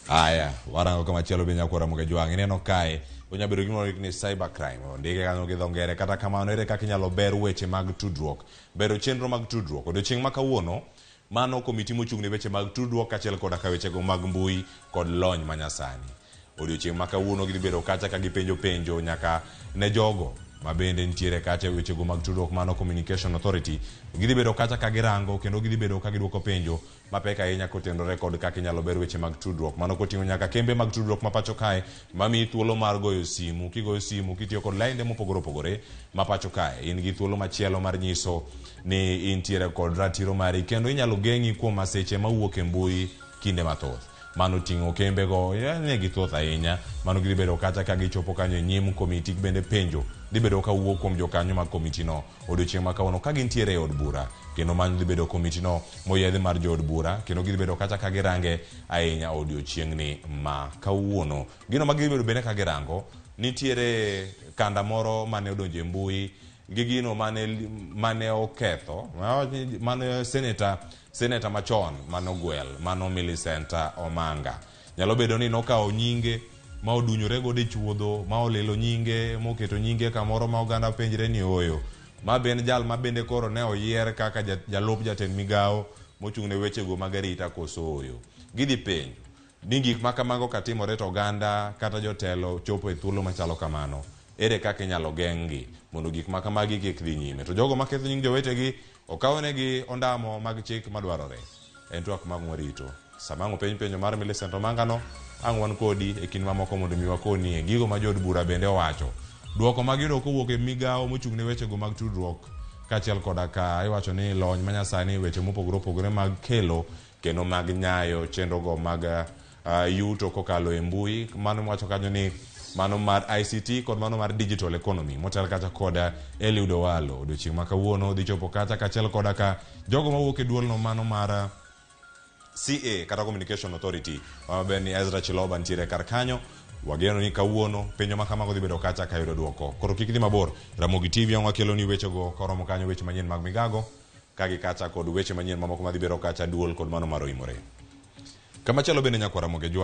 Aya, warango kamachielo be nyakwara Ramogi Jwang'. Ineno kae, onya bedo gimoro ni cyber crime. Ondike kanyo gi dho ngere. Kata kamano, ere kaka inyalo ber weche mag tudruok? Bero chenro mag tudruok. Odiochieng' ma kawuono, mano komiti mochung' ne weche mag tudruok kaachiel koda ka wechego mag mbui kod lony manyasani. Odiochieng' ma kawuono gidhi bedo kacha ka gipenjo penjo nyaka ne jogo ma bende nitiere kacha e wechego mag tudruok mano Communication Authority. Gidhi bedo kacha ka girango kendo gidhi bedo ka giduoko penjo mapek ahinya kotenore kod kaka inyalo ber weche mag tudruok. Mano koting'o nyaka kembe mag tudruok ma pacho kae mamiyi thuolo mar goyo simu. Kigoyo simu kitiyo kod lainde mopogore opogore ma pacho kae, in gi thuolo machielo mar nyiso ni intiere kod ratiro mari kendo inyalo geng'i kuom masiche mawuok e mbui kinde mathoth. Mano ting'o kembego ne githoth ahinya. Mano gidhi bedo kacha ka gichopo kanyo e nyim komiti bende penjo dhi bedo ka wuok kuom jokanyo mag komitino odiochieng' ma kawuono ka gintiere e od bura kendo mano dhi bedo komitino moyiedhi mar jood bura kendo gidhi bedo kacha ka girange ahinya odiochieng'ni ma kawuono. Gino ma gidhi bedo bende ka girango nitiere kanda moro mane odonjo e mbui gi gino mane mane oketho mane seneta seneta machon manogwel mano Millicent Omanga nyalo bedo ni nokawo nyinge ma odunyore godo e chuodho ma olilo nyinge moketo nyinge kamoro ma oganda penjre ni ooyo ma be en jal ma bende koro ne oyier kaka jalup jatend migawo mochung' ne wechego mag arita koso ooyo. Gidhi penjo ni gik ma kamago katimore to oganda kata jotelo chopo e thuolo machalo kamano, ere kaka inyalo geng'gi mondo gik ma kamagi kik dhi nyime? To jogo maketho nying jowetegi okawnegi ondamo mag chik madwarore. En twak mag warito. Sama ang' openj penjo mar Millicent Omanga no, ang' wan kodi e kind mamoko mondo mi wakonie gigo ma jood bura bende owacho. Duoko mag yudo kowuok e migawo mochung' ne wechego mag tudruok kaachiel koda ka iwacho ni lony manyasani weche mopogore opogore mag kelo kendo mag nyayo chenrogo mag yuto kokalo e mbui mano wacho kanyo ni mano mar ICT kod mano mar digital economy motel kacha kod Eliud Owalo odiochieng' ma kawuono dhi chopo kacha kaachiel koda ka jogo mawuok e duolno mano mar CA kata Communication Authority maber ni Ezra Chiloba nitiere kar kanyo wageno ni kawuono penjo ma kamago dhi bedo kacha ka yudo duoko koro kik idhi mabor Ramogi TV ang' wakelo ni wechego koromo kanyo weche manyien mag migago ka gi kacha kod weche manyien mamoko madhi bedo kacha duol kod mano mar oimore kamachielo bende nyakwara Ramogi Ajwang'